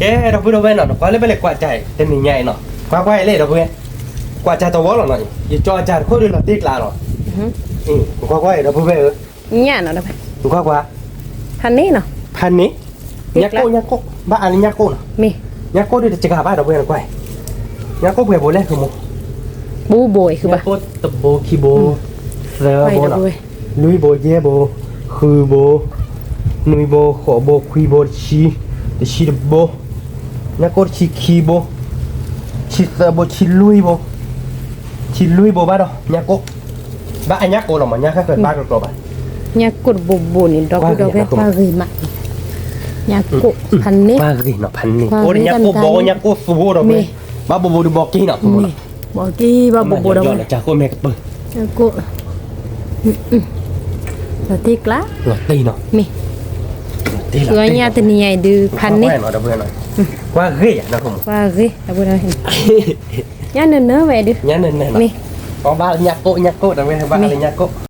ကဲ ဒီပုၢ်ဒီဝဲၢ်နီၤ နကွၢ်လၢဖဲလဲၣ်ကွၢ်တၢ်တနံၤညါအံၤနီၤ ကွၢ်ကွၢ်အံၤလဲၣ်ဒီပုၢ်ဝဲၢ်, ကွၢ်တၢ်တဝီလီၤနီၤ ယကၠီအတၢ်တခိၣ်ဒုးလီၤတ့ၢ်ကျါလီၤ, ကွၢ်ကွၢ်အံၤဒီပုၢ်ဝဲၢ်ဧၢ, ကွၢ်ကွၢ်, ဖးန့ၣ်နီၤ, ဖးန့ၣ်, ညၣ်ကိၣ် ညၣ်ကိၣ် ဘၣ်အါလၢညၣ်ကိၣ်နီၤ, ညၣ်ကိၣ်ဒုးတစှၤဘၣ်ဒီပုၢ်ဝဲၢ်နကွၢ်, ညၣ်ကိၣ်ပှဲၤဘိလဲၣ် ဘိဘိ, ညၣ်ကိၣ်တဘိခံဘိ, သၢဘိနီၤ, လွံၢ်ဘိယဲၢ်ဘိ, ဃုဘိ, နွံဘိ ဃိးဘိ ခွံဘိ တဆံ, တဆံတဘိ, ညၣ်ကိၣ်တဆံခံဘိ, ဆံသၢဘိ ဆံလွံၢ်ဘိ, ဆံလွံၢ်ဘိဘၣ်ဒီး ညၣ်ကိၣ်, ဘၣ်အညၣ်ကိၣ်လီၤမး ညၣ်ဃၣ်ဃၢၤဘၣ်ကျိၤကျိၤဘၣ်, ညၣ်ကိၣ်တဘိဘိန့ၣ် ဒီပုၢ်ဒီဝဲၢ် ပှၤဂ့ၤမး, ညၣ်ကိၣ် ဖးန့ၣ်, ပှၤဂ့ၤနီၤ ဖးန့ၣ် အိၣ်ဒီးညၣ်ကိၣ်ဘီ ညၣ်ကိၣ်သူအိၣ်ဒီပုၢ်ဝဲၢ်, ဘၣ်ဘိဘိဒုးဘီက့ၤနီၤ, ဘီက့ၤ ဘၣ်ဘိဘိဒီး ကၠီမဲကပၢၢ်, လီၤတ့ၢ်ကျါ, လီၤတ့ၢ်နီၤ, မ့ၢ်, လီၤတ့ၢ်လီၤတ့ၢ်, ညၣ်တနံၤညါအံၤဒုး ဖးန့ၣ်, ပှၤဂ့ၤယၤ, ပှၤဂ့ၤ, ညၣ်နၢၤနၢၤဝဲဒုး, မ့ၢ်, ဘၣ်လၢညၣ်ကိၣ် ညၣ်ကိၣ် တဝဲ ဘၣ်လၢညၣ်ကိၣ်